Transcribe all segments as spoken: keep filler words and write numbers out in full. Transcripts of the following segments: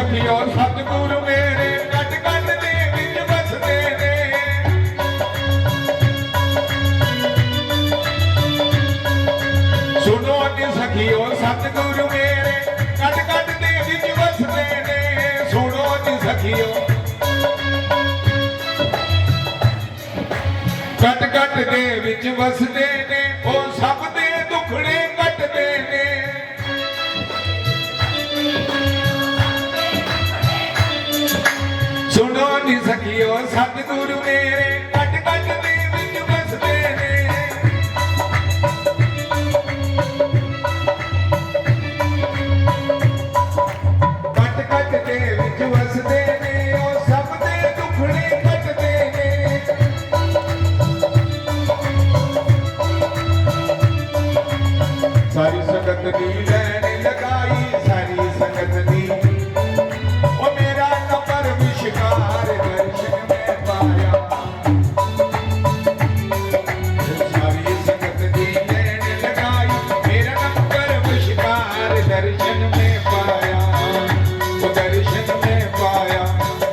सखियो सतगुरु मेरे cut cut दे विच बसदे ने। सुनो जी सखियो सतगुरु मेरे कट कट दे विच बसदे ने। सुनो जी सखियो कट कट दे विच वसदे ने, ओ सब दे दुखड़े कटदे ने। सुनो नी सखियो, सतगुरु मेरे कट कट दे विच वसदे ने। कट कट दे विच वसदे ने, ओ सब दे दुखड़े कटदे ने। सारी संगत दी लैन लगाई, सारी संगत दी। ओ मेरा नंबर विशकार दर्शन में पाया। सारी संगत दी लैन लगाई, मेरा नंबर विशकार दर्शन में पाया, ओ दर्शन में पाया।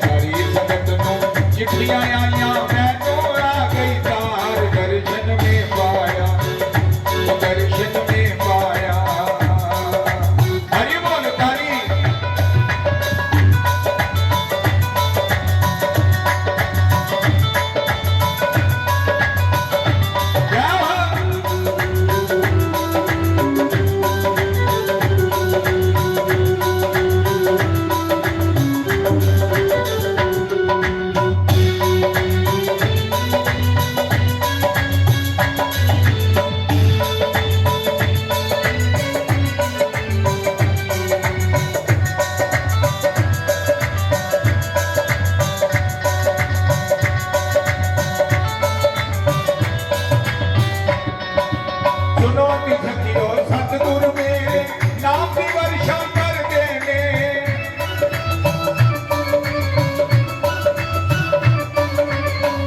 सारी संगत नू चिट्ठियां आइयां, मैं तो आ गई तार दर्शन में पाया, ओ दर्शन में पाया। हरि बोल तारी। क्या बात। सुनो जी सखियो, सतगुरु मेरे नाम की वर्षा कर देने।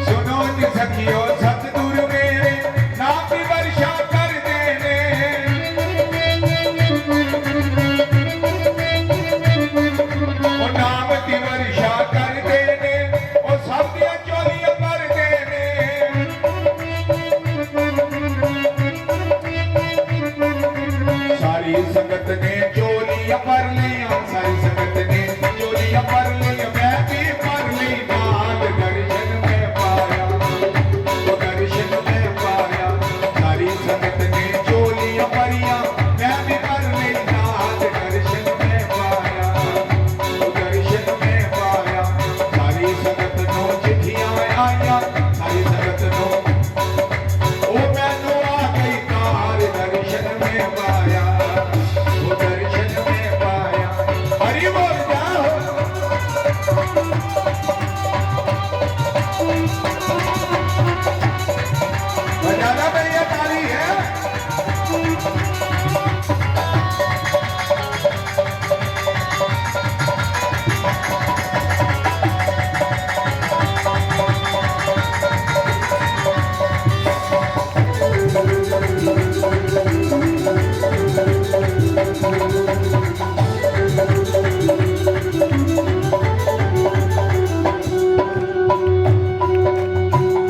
सुनो जी सखियो, सतगुरु मेरे नाम की वर्षा कर देने। ओ नाम की वर्षा कर देने, ओ सब दियां झोलियां भर देने। सारी संगत ने झोलियां भर लियां, सारी संगत ने झोलियां भर लियां, मैं भी भर ली नाल दर्शन में पाया, ओ दर्शन में पाया। सारी संगत ने झोलियां भरियां, मैं भी भर ली नाल दर्शन में पाया, ओ दर्शन में पाया। सारी संगत नू चिट्ठियां आइयां, सारी संगत नू। ओ मैनू आ गई तार दर्शन में पाया, ओ दर्शन में पाया। हरि बोल जा। बजाना भैया ताली है।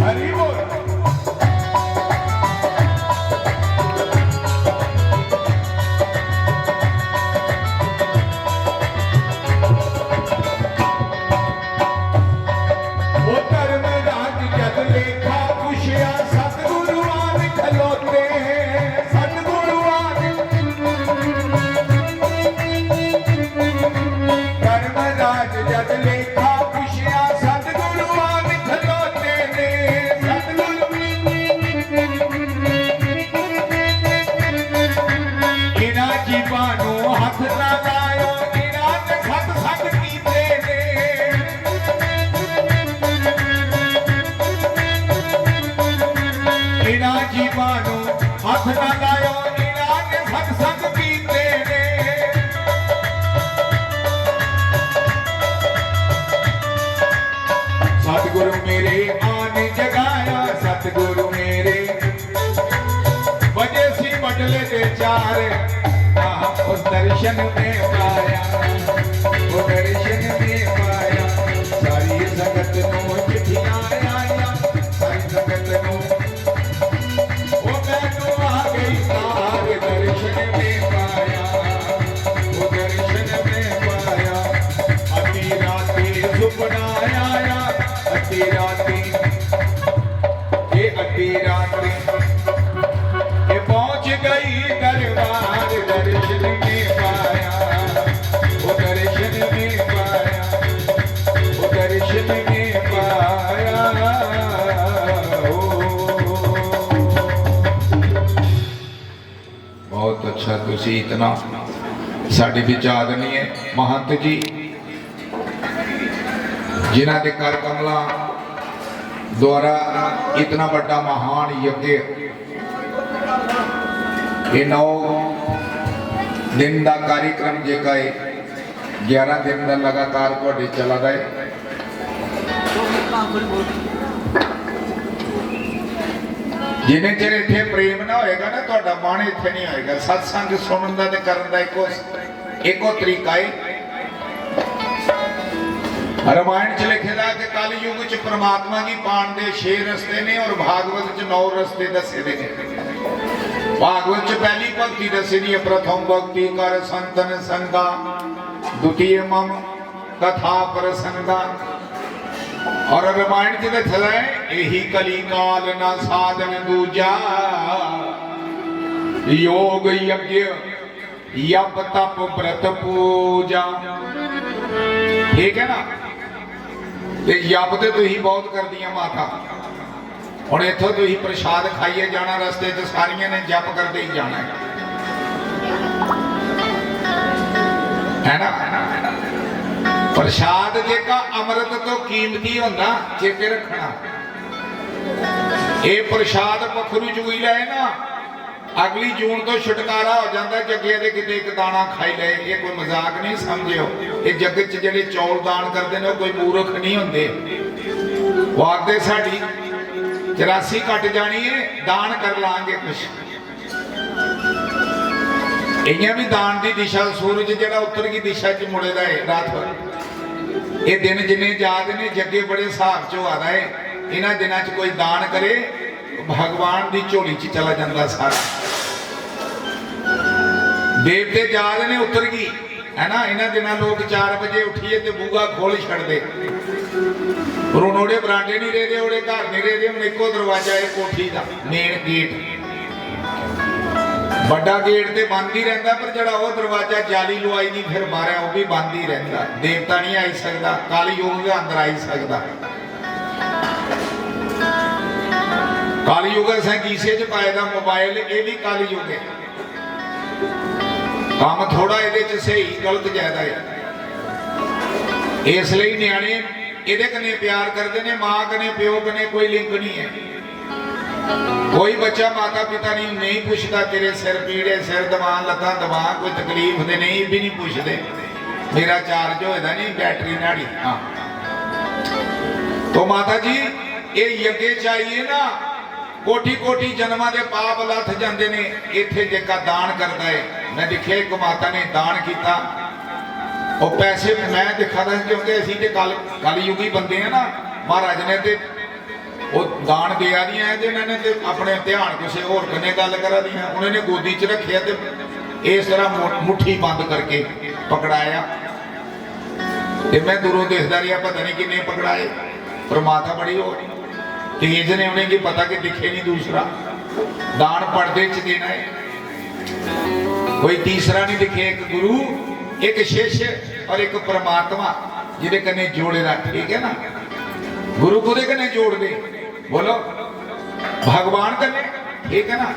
हरि बोल। ओ धर्मराज जद लेखा पुछया, सतगुरु आन खलोते, सतगुरु आन। धर्मराज जद लेखा पुछया, सतगुरु आन खलोते ने, सतगुरु। इना जीवां नू हथ ना लायो, इना ने सतसंग कीते ने। इना जीवां नू हथ ना लायो, इना ने सतसंग कीते ने। सतगुरु मेरे आन जगाया, सतगुरु मेरे बजे सी मंडले दे चार, आह, उस दर्शन में पाया, ओ दर्शन इतना साढ़े विचार नहीं है। महंत जी, जिन्हां दे कर कमलां द्वारा इतना बड़ा महान यज्ञ, ये नौ दिन का कार्यक्रम जेका है, ग्यारह दिन का लगातार तुहाडे चला दा है। जिन्ने चिर इत्थे प्रेम ना होएगा ना, तुहाडा मन इत्थे नहीं होएगा। सत्संग सुनन दा ते करन दा इक्को, इक्को तरीका है। रामायण च लिखे दा कि कलयुग च परमात्मा गी पाण दे छे रस्ते ने और भागवत च नौ रस्ते दस्से दे ने। भागवत च पहली भक्ति दस्सी दी है, प्रथम भक्ति कर संतन संगा, द्वितीय मम कथा प्रसंगा। और रामायण च लिखे दा है, यही कली काल ना साधन दूजा, योग यज्ञ जप तप व्रत पूजा। ठीक है ना? ते जप ते तुसीं बहुत करदियां माता। हुण इत्थों तुसीं प्रसाद खाइयै जाना, रस्ते च सारियां ने जप करदे ही जाना है। है ना? प्रसाद जेका अमृत तो कीमती होंदा, चेते रखना। ये प्रसाद पखरू चुगी लए ना, अगली जून तो छुटकारा हो जाता है। जग्गे दे किते एक दाना खाई ले, ये कोई मजाक नहीं समझियो। ये जग च जेड़े चौल दान करते ने, कोई मूर्ख नहीं होंदे। वो आखदे, "साडी चौरासी कट जानी है, दान कर लांगे कुछ।" इयां भी दान दी दिशा, सूरज जेड़ा उत्तर की दिशा च मुड़े दा है, रात भर। ये दिन जिन्ने जा दे ने, जग्गे बड़े हिसाब च होआ दा है। इन्हां दिनां च कोई दान करे, भगवान दी झोली च चला जांदा सारा। देवते जा दे ने उत्तर की, है ना? इन्हां दिनां लोक चार बजे उठिए ते बूहा खोल छड़दे। रोनोड़े बरांडे नहीं रेहदे, ओड़े घर नहीं रेहदे, हुण इक्को दरवाजा है कोठी दा, मेन गेट। बड़ा गेट ते बंद ही रहंदा, पर जेड़ा ओह दरवाजा जाली लुआई दी, फिर बाहर ओह भी बंद ही रहंदा। देवता नहीं आई सकदा, कलयुग गै अंदर आई सकदा। कलयुग असें गीसे च पाए दा मोबाइल, एह भी कलयुग है। काम थोड़ा एहदे च स्हेई, गलत ज्यादा है। इसलिए न्याणे एहदे कन्नै प्यार करदे ने, मां कन्नै प्यो कन्नै कोई लिंक नहीं है। कोई बच्चा माता पिता नहीं, नहीं पूछदा, "तेरे सिर पीड़ है, सिर दबा, लत्तां दबा, कोई तकलीफ ते नहीं?" भी नहीं पूछदे। मेरा चार्ज होए दा नहीं, बैटरी न्हाड़ी। हाँ, तो माता जी, ये यज्ञ चाहिए ना, कोटि कोटि जन्मां दे पाप लथ जांदे ने। इत्थे जेका दान करदा है, मैं दिखेआ एक माता ने दान कीता, ओह पैसे मैं दिखा दा, क्योंकि असीं ते कल, कलयुगी बंदे हैं ना। महाराज ने ते ओह दान देआ दियां हैं ते उन्होंने ते अपने ध्यान किसे होर कन्नै गल्ल करा दियां। उन्होंने गोदी च रखेआ ते इस तरह मु-, मुट्ठी बंद करके पकड़ाया। ते मैं दूरों देखदा रेहा, पता नहीं किन्ने पकड़ाए, पर माता बड़ी होर तेज ने, उन्हेंगी पता कि दिखे नहीं दूसरा। दान पड़दे च देना है। कोई तीसरा नहीं दिखे, एक गुरु, एक शिष्य और एक परमात्मा जिदे कन्नै जोड़े दा, ठीक है ना? गुरु कुदे कन्नै जोड़दे? बोलो, भगवान कन्नै, ठीक है ना?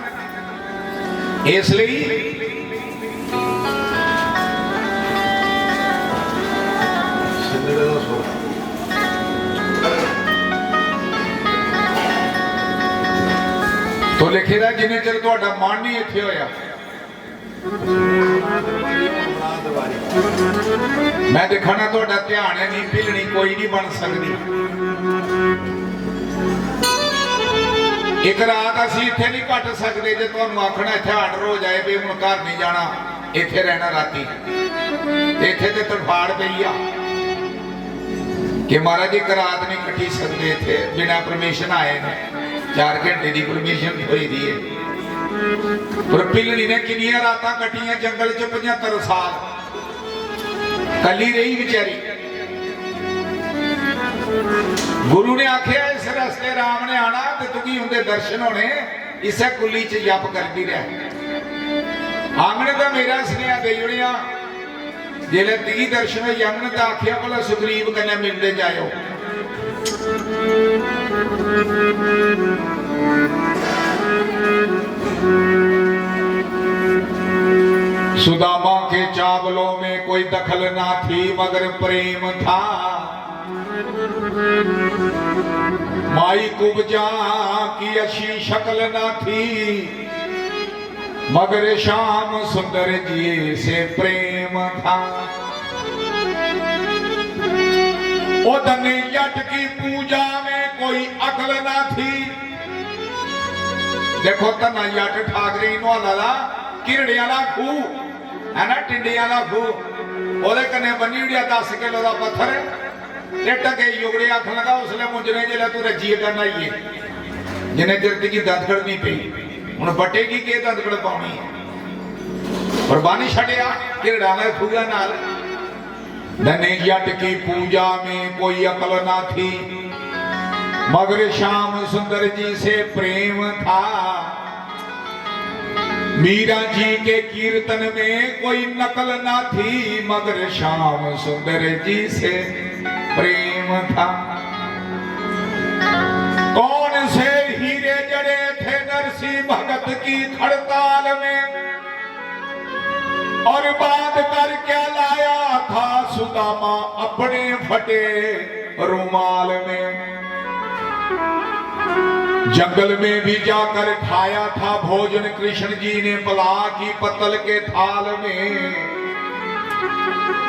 इसलिए तो लिखे दा, जिन्ने चिर तुहाडा मन नहीं इत्थे होया, मैं दिखा ना, तुहाडा ध्यान है नहीं, भिलनी कोई नहीं बन सकदी। एक रात असीं इत्थे नहीं कट सकदे। जे तुहानू आखना इत्थे आर्डर हो जाए भी हुण घर नहीं जाना, इत्थे रहना राती, ते इत्थे ते तड़फाड़ पई आ। कि महाराज एक रात नहीं कट्टी सकदे, इत्थे बिना परमिशन आए ने, चार घंटे दी परमिशन थ्होई दी है। पर भिलनी ने किन्नियां रातां कट्टियां जंगल च, पचहत्तर साल कल्ली रेही बेचारी। गुरु ने आख्या, "इस रस्ते राम ने आना ते तुगी उंदे दर्शन होने, इस्सै कुल्ली च जप करदी रह।" आंगन दा मेरा सनेहा देई ओड़ेआ। जिसलै दी दर्शन होई जाङन तां आखेआ, "भला सुग्रीव कन्नै मिलदे जाएओ।" सुदामा के चावलों में कोई दखल ना थी, मगर प्रेम था। माई कुब्जा की अच्छी शक्ल ना थी, मगर श्याम सुंदर जी से प्रेम था। ओ धन्ने जट की पूजा में कोई अकल ना थी। देखो, धन्ना जट ठाकरे नुहाला दा घिरड़े आह्ला खूह् है ना, टिंडे आह्ला खूह्, ओह्दे कन्नै बन्नी ओड़ेआ दस किलो दा पत्थर ते ढक्के जुगड़े आखन लगा, "उसलै मुंजरे जिसलै तूं रज्जियै करन आइये, जिन्ने चिर तुगी दंदकड़ नहीं पेई, हुन बट्टे की केह् दंदकड़ पाउनी ऐ?" पर बन्नी छड्डेआ घिरड़ा आह्ले खूह् नाल। धन्ने जट की पूजा में कोई अकल ना थी, मगर श्याम सुंदर जी से प्रेम था। मीरा जी के कीर्तन में कोई नकल ना थी, मगर श्याम सुंदर जी से प्रेम था। कौन से हीरे जड़े थे नरसिंह भगत की खड़ताल में, और बांध कर क्या लाया था सुदामा अपने फटे रुमाल में। जंगल में भी जाकर खाया था भोजन कृष्ण जी ने पलाह की पत्तल के थाल में।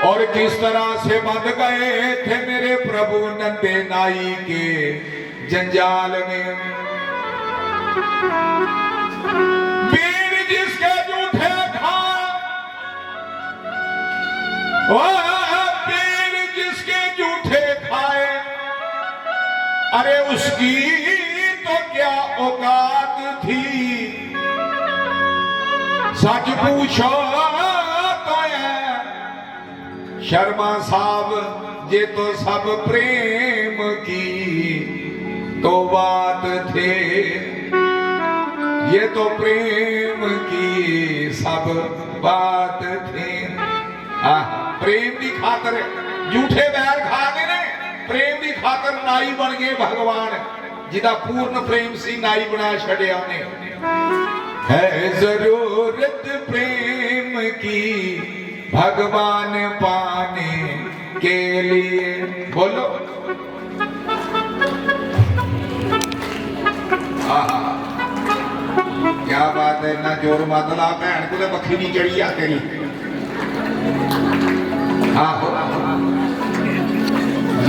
और किस तरह से बंध गए थे मेरे प्रभु नंदे नाई के जंजाल में। पीर जिसके जूठे खाए, ओ पीर जिसके जूठे खाए, अरे उसकी तो क्या औकात थी। सच पूछो तो है शर्मा साहब, ये तो सब प्रेम की तो बात थे, ये तो प्रेम की सब बात थे। आह, प्रेम की खातर जूठे बैर खा के ने, प्रेम की खातर नाई बन गए भगवान, जिदा पूर्ण प्रेम सी नाई बना छड़िया ने। है जरूरत प्रेम की भगवान पाने के लिए। बोलो। आहा। क्या बात है, इतना जोर मत ला, भैन कुतै बक्खी नहीं चढ़ी आ तेरी। आहो।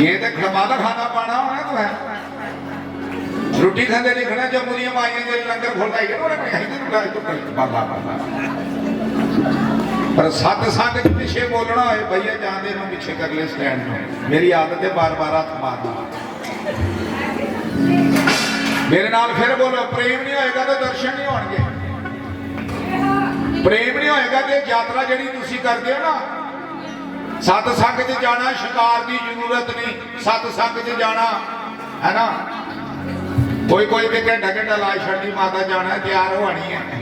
ये ते खमाल खाना पाना होना तो है। रुट्टी खांदे लिखना जम्मू दियां माइयां जे लंगर खोलदा ही, उन्होंने कहा, "इधर उठा, इधर उठा।" बाबा, बाबा। पर सत्संग च पिछे बोलना होए, भैया जान दे, मैं पिछे कर ले स्टैंड में। मेरी आदत है बार-बार हत्थ मारना। मेरे नाल फिर बोलो, प्रेम नहीं होएगा तो दर्शन नहीं होंगे। प्रेम नहीं होएगा तो यात्रा जेड़ी तुसी करते हो ना, सत्संग च जाना, शिकार की जरूरत नहीं। सत्संग च जाना, है ना? कोई, कोई भी घंटा, घंटा ला छड़नी, माता जाना है, तैयार होनी है।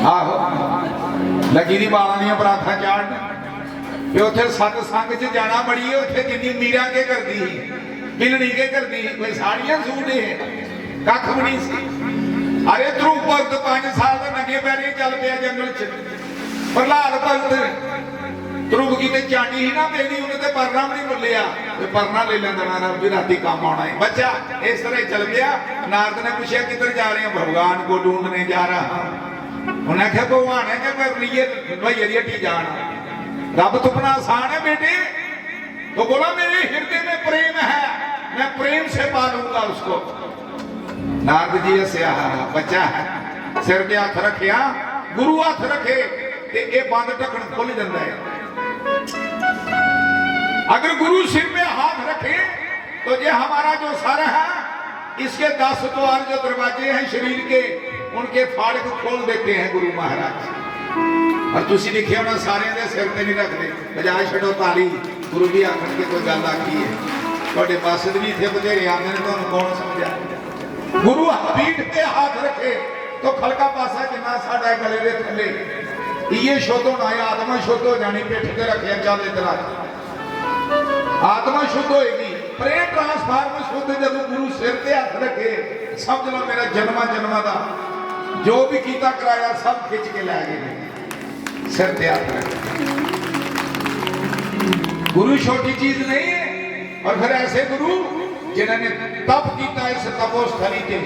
आहो, लगी दी बालां दियां बरातां चाढ़न। ते उत्थे सत्संग च जाना बड़ी है, उत्थे जिन्नी मीरा के करदी ही, बिलनी के करदी ही, कोई साड़ियां सूट है, कख भी नहीं सी। अरे ध्रुव भगत पंज साल दा नंगे पैरें चल पिया जंगल च। प्रहलाद भगत ध्रुव गी ते चांडी ही ना देनी, उन्हें ते परना भी नहीं मुल्लिया। ते परना ले लेंदा ना, भी राती काम आना है। बच्चा इस तरह ही चल पिया। नारद ने पूछा, "किधर जा रहे हैं?" "भगवान को ढूंढने जा रहा हूं।" उन्हें आख्या, "भगवान है कि मैं लिए भैया दी हट्टी जाना?" रब तुपना आसान है बेटे। तो बोला, "मेरे हृदय में प्रेम है, मैं प्रेम से पालूंगा उसको।" नारद जी हंसया, "बच्चा है।" सिर ते हत्थ रखिया, गुरु हत्थ रखे ते ये बंद ढक्कन खुल जाता है। अगर गुरु सिर पे हाथ रखे तो ये हमारा जो सर है, इसके दस द्वार जो दरवाजे हैं शरीर के, उनके फाटक खोल देते हैं गुरु महाराज। और तुसी लिखे होना, सारे दे सिर ते नहीं रखते, बजाय छड़ो ताली। गुरु जी आखन के कोई गल आखी है, ਤੁਹਾਡੇ पास भी इतने बथेरे आते हैं, ਤੁਹਾਨੂੰ कौन समझा? गुरु पीठ ते हाथ रखे तो खलका पासा जिन्ना साडा गले दे थले, इये शुद्ध होना है, आत्मा शुद्ध हो जानी। पिठ ते रखे, चल इधर आ। आत्मा शुद्ध होएगी। प्रेम ट्रांसफार्म शुद्ध, जदों गुरु सिर ते हत्थ रखे, समझ लो मेरा जन्मा जन्मा दा जो भी कीता कराया सब खिच के लै गए। सिर ते हत्थ रख। गुरु छोटी चीज नहीं है। और फिर ऐसे गुरु जिन्होंने तप किया इस तपोस्थली के,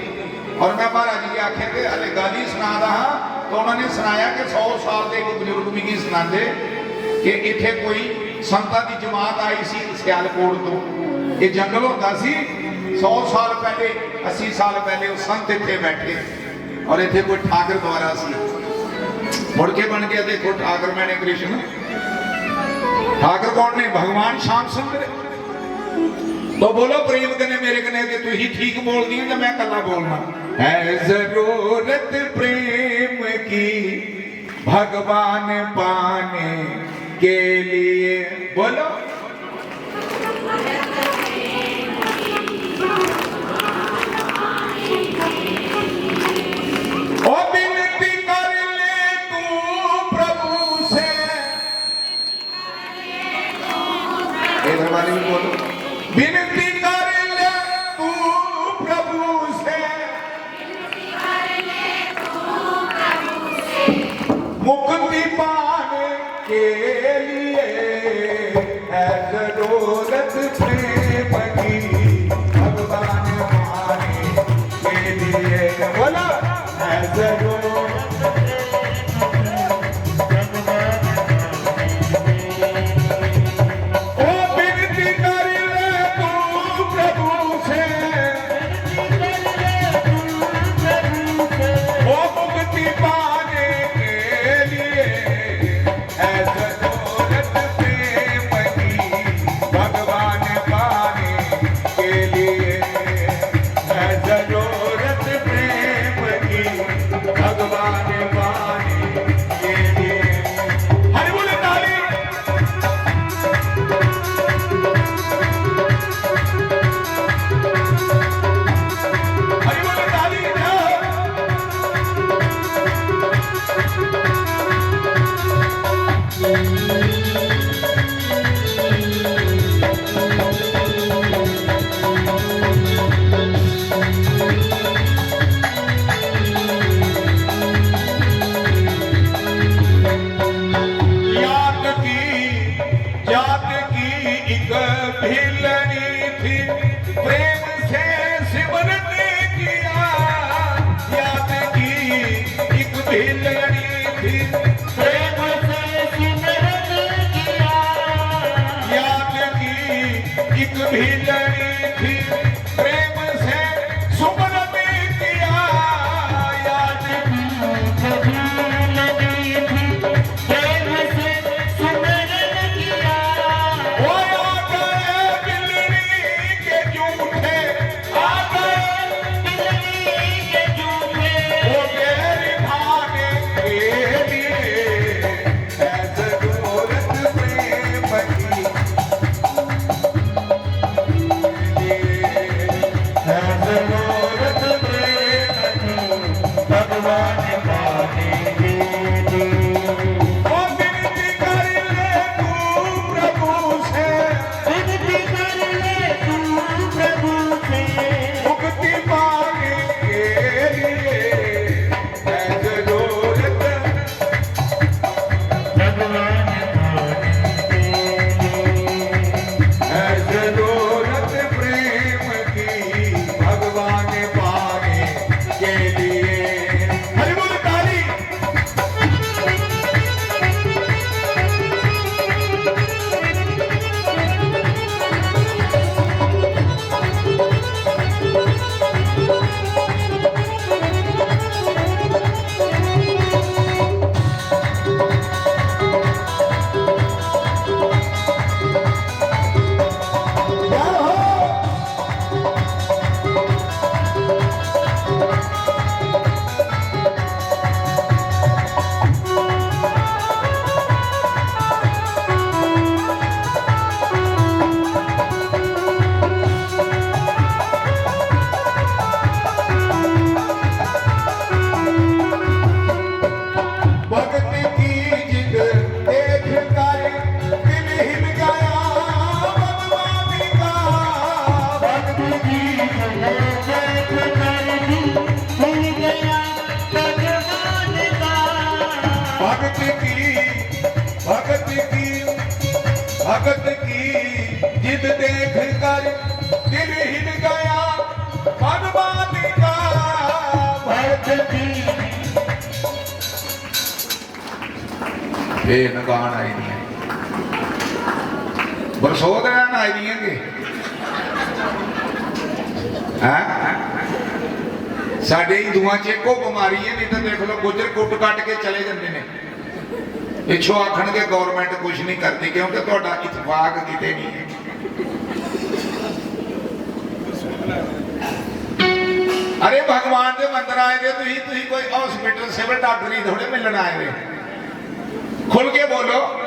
और मैं महाराज जी के आखे थे हले गाली सुना रहा हाँ, तो उन्होंने सुनाया कि सौ साल के एक बुजुर्ग मिगी सुनाते कि इतने कोई संतां की जमात आई सी सियालकोट तो, ये जंगल होता सी, सौ साल पहले, अस्सी साल पहले वो संत इतने बैठे और इतने कोई ठाकर द्वारा सी, मुड़ के बन गया देखो ठाकर मैंने कृष्ण। ठाकर कौन ने? भगवान श्याम सुंदर। तो बोलो प्रेम कने मेरे कने कि तू ही ठीक बोल दी है तो मैं कल्ला बोलना। है जरूरत प्रेम की भगवान पाने के लिए। बोलो। ओ बिनती कर ले तू प्रभु से। इधर वाले भी बोलो। बिनती कर ले तू प्रभु से। मुक्ति पाने के लिए है जरूरत प्रेम की, भगवान पाने के लिए। बोलो, है जरूरत। ओ बिनती कर ले तू प्रभु से, ओ मुक्ति पाने के लिए है जरूरत प्रेम की, भगवान पाने के लिए है जरूरत प्रेम की, भगवान पाने के लिए। हरि बोले ताली। हरि बोले ताली। याद की, याद की एक भिलनी थी, प्रेम से सिमरन किया। याद की एक भिलनी थी, प्रेम से सिमरन किया। याद की एक भिलनी थी, प्रेम से सुमरन किया। याद की एक भिलनी थी, प्रेम से सुमरन किया। ओ आ गए बिलनी के जूठे, आ गए बिलनी के जूठे। ओ गैर भाने के लिए है जरूरत प्रेम की। भगत की जिद देख कर दिल हिल गया, भगवान का भक्त की। ये नगान आई दी है, बरसोत रहन आई दी है कि हैं? ਸਾਡੇ ਹਿੰਦੂਆਂ 'ਚ ਇੱਕੋ ਬਿਮਾਰੀ ਹੈ, ਨਹੀਂ ਤਾਂ ਦੇਖ ਲਓ, ਗੁੱਜਰ ਕੁੱਟ ਕੱਟ ਕੇ ਚਲੇ ਜਾਂਦੇ ਨੇ। ਪਿੱਛੋਂ ਆਖਣਗੇ ਗਵਰਨਮੈਂਟ ਕੁਝ ਨਹੀਂ ਕਰਦੀ, ਕਿਉਂਕਿ ਤੁਹਾਡਾ ਇਤਫਾਕ ਕਿਤੇ ਨਹੀਂ ਹੈ। ਅਰੇ, ਭਗਵਾਨ ਦੇ ਮੰਦਰ ਆਏ ਦੇ ਤੁਸੀਂ, ਤੁਸੀਂ ਕੋਈ ਹਸਪੀਟਲ, ਸਿਵਲ ਡਾਕਟਰ ਹੀ ਥੋੜੇ ਮਿਲਣ ਆਏ ਨੇ। ਖੁੱਲ ਕੇ ਬੋਲੋ।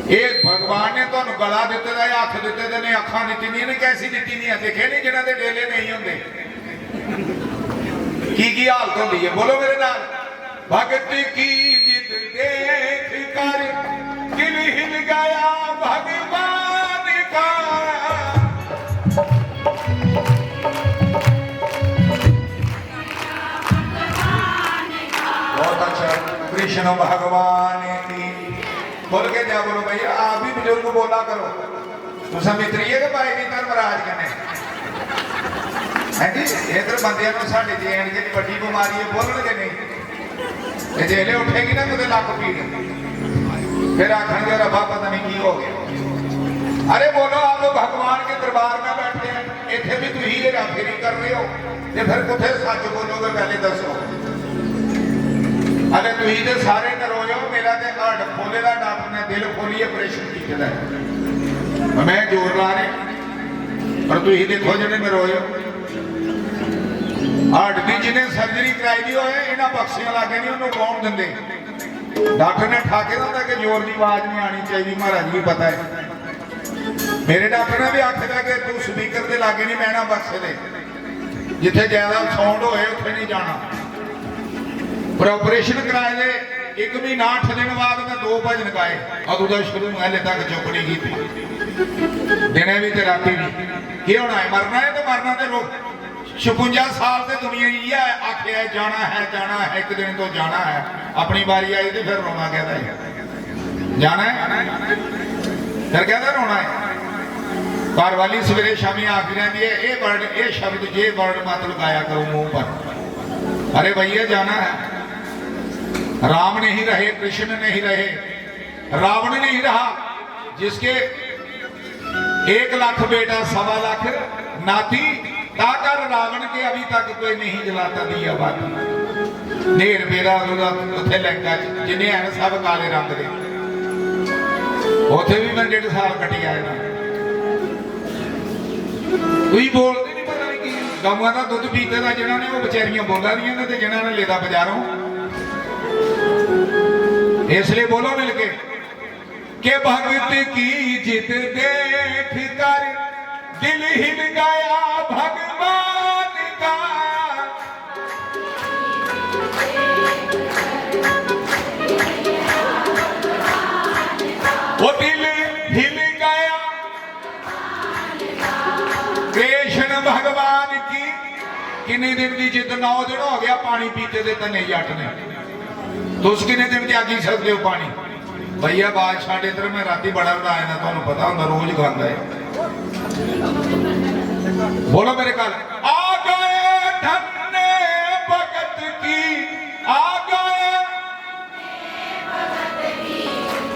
ਇਹ ਭਗਵਾਨ ਨੇ ਤੁਹਾਨੂੰ ਗਲਾ ਦਿੱਤੇ ਦਾ ਹੈ, ਹੱਥ ਦਿੱਤੇ ਦੇ ਨੇ, ਅੱਖਾਂ ਦਿੱਤੀ ਦੀਆਂ ਨੇ, ਕੈਸੀ ਦਿੱਤੀ ਦੀਆਂ, ਦੇਖੇ ਨਹੀਂ ਜਿਨ੍ਹਾਂ ਦੇ ਡੇਲੇ ਨਹੀਂ ਹੁੰਦੇ, ਕੀ ਕੀ ਹਾਲਤ ਹੁੰਦੀ ਹੈ। ਬੋਲੋ ਮੇਰੇ ਨਾਲ। भगत की जिद देख कर दिल हिल गया, भगवान का। बहुत अच्छा। कृष्ण भगवान की। बोल के क्या बोलो भैया, आप भी बुजुर्ग बोला करो। तुसा मित्तरी है कि भाई नहीं धर्मराज कन्नै? हैं जी, इधर बंदियां नूं साडे जे एंड के बड़ी बीमारी है, बोलणगे नहीं। ते जेल्लै उठेगी ना कुतै लक्क पीड़, फिर आखणगे, "रब्बा, पता नहीं की हो गया।" अरे बोलो, आप भगवान के दरबार में बैठे हैं, इत्थे भी तुम हेरा फेरी कर रहे हो, ते फिर कुत्थे सच बोलोगे, पहले दसो। अरे तुम ते सारे नरोए हो, मेरा ते हार्ट खोले दा, डॉक्टर ने दिल खोलिए ऑपरेशन कीते दा है। मैं जोर ला रहा, पर तुम देखो जेह्ड़े नरोए हो। हार्ट की जिन्हें सर्जरी कराई दी होए, इन्हां बक्सियां लागे नहीं, उन्होंने कौन दिंदे? डॉक्टर ने ठाके दा होंदा कि जोर की आवाज नहीं आनी चाहिए, महाराज जी पता है। मेरे डॉक्टर ने भी आखे दा कि तू स्पीकर दे लागे नहीं बहना बक्से दे, जिथे ज्यादा साउंड होए उथे नहीं जाना। पर ऑपरेशन कराए दे एक महीना अठ दिन बाद मैं दो भजन गाए, अदू दा शुरू, मैं हले तक चुप नहीं की। दिने भी ते राती भी। की होना है? मरना है तो मरना ते रो। छपुंजा साल ते दुनिया इयै आखे है, "जाना है, जाना है, एक दिन तो जाना है।" अपनी बारी आई ते फिर रोना कहता है, "जाना है?" फिर कहता, "रोना है।" घर वाली सवेरे शामी आखदी रहंदी है, "ये वर्ड, ये शब्द, ये वर्ड मत लगाया करो मुंह पर।" अरे भैया, जाना है। राम नहीं रहे, कृष्ण नहीं रहे, रावण नहीं रहा, जिसके एक लाख बेटा, सवा लाख नाती, ताकर रावण के अभी तक कोई नहीं जलाता दिया बाती। नेर पेदा उदा उत्थे लंका च, जिन्ने हैन सब काले रंग दे। उत्थे भी मैं डेढ़ साल कट्टी आए ना। कोई बोलदे नहीं, पता नहीं की। गवां दा दुद्ध पीते दा जिन्हां ने, वो बेचारियां बोला दियां ने, ते जिन्हां ने लेदा बजारों। इसलिए बोलो मिलके, कि भगत की जिद देख कर दिल हिल गया भगवान का। वो दिल हिल गया। कृष्ण भगवान की। किन्ने दिन की जिद? नौ दिन हो गया पानी पीते दे तने जट ने। तुस किन्ने दिन त्यागी सकदे हो पानी? भैया, बादशाह दे इधर मैं राती बड़ा बनाए ना, तुहानू पता होंदा, रोज खांदा है। बोलो मेरे घर, आ गए धन्ने भगत की, आ गए,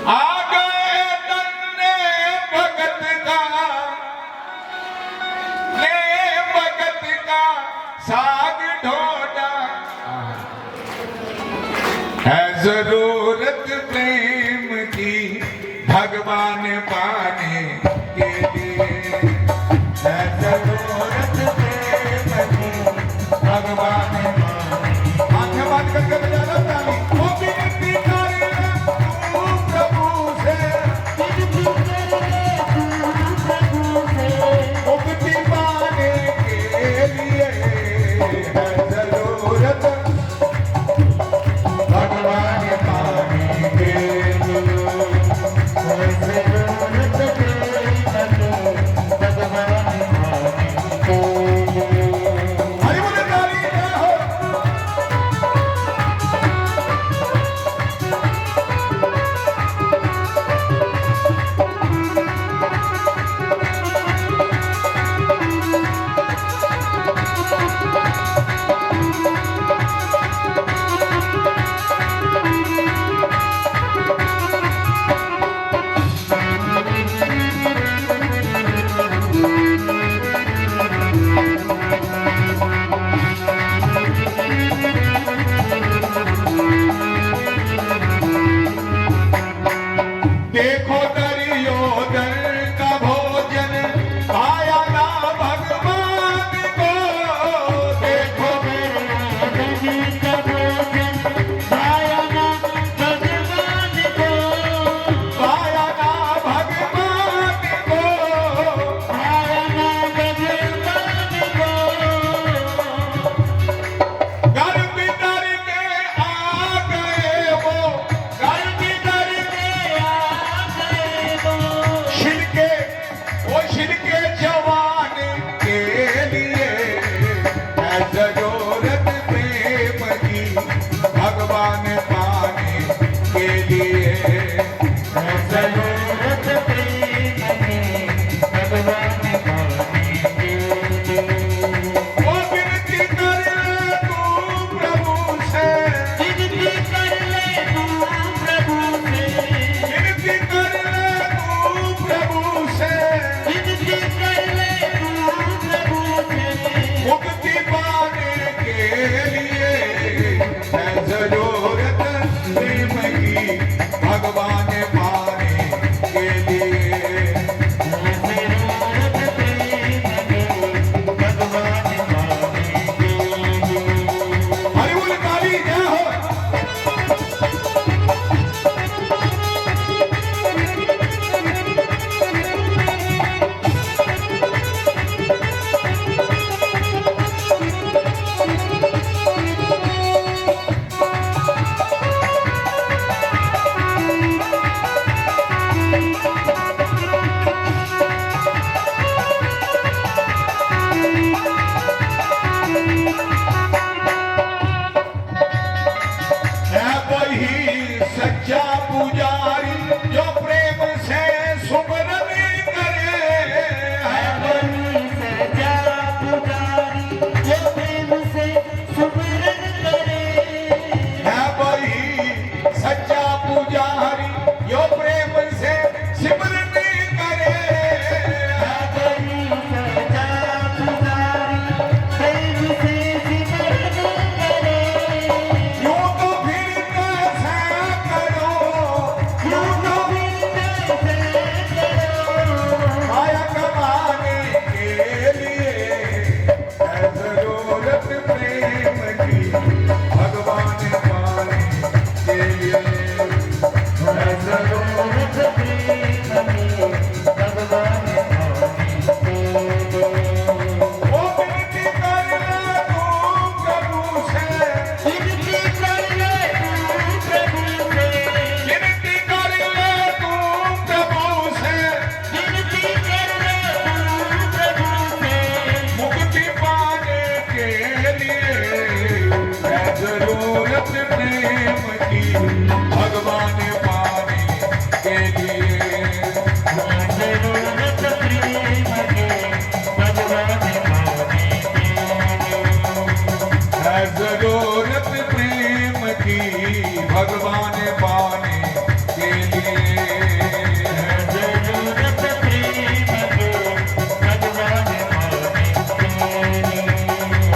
आ गए धन्ने भगत का, ने भगत का साग ढोडा। है जरूरत प्रेम की, भगवान पाने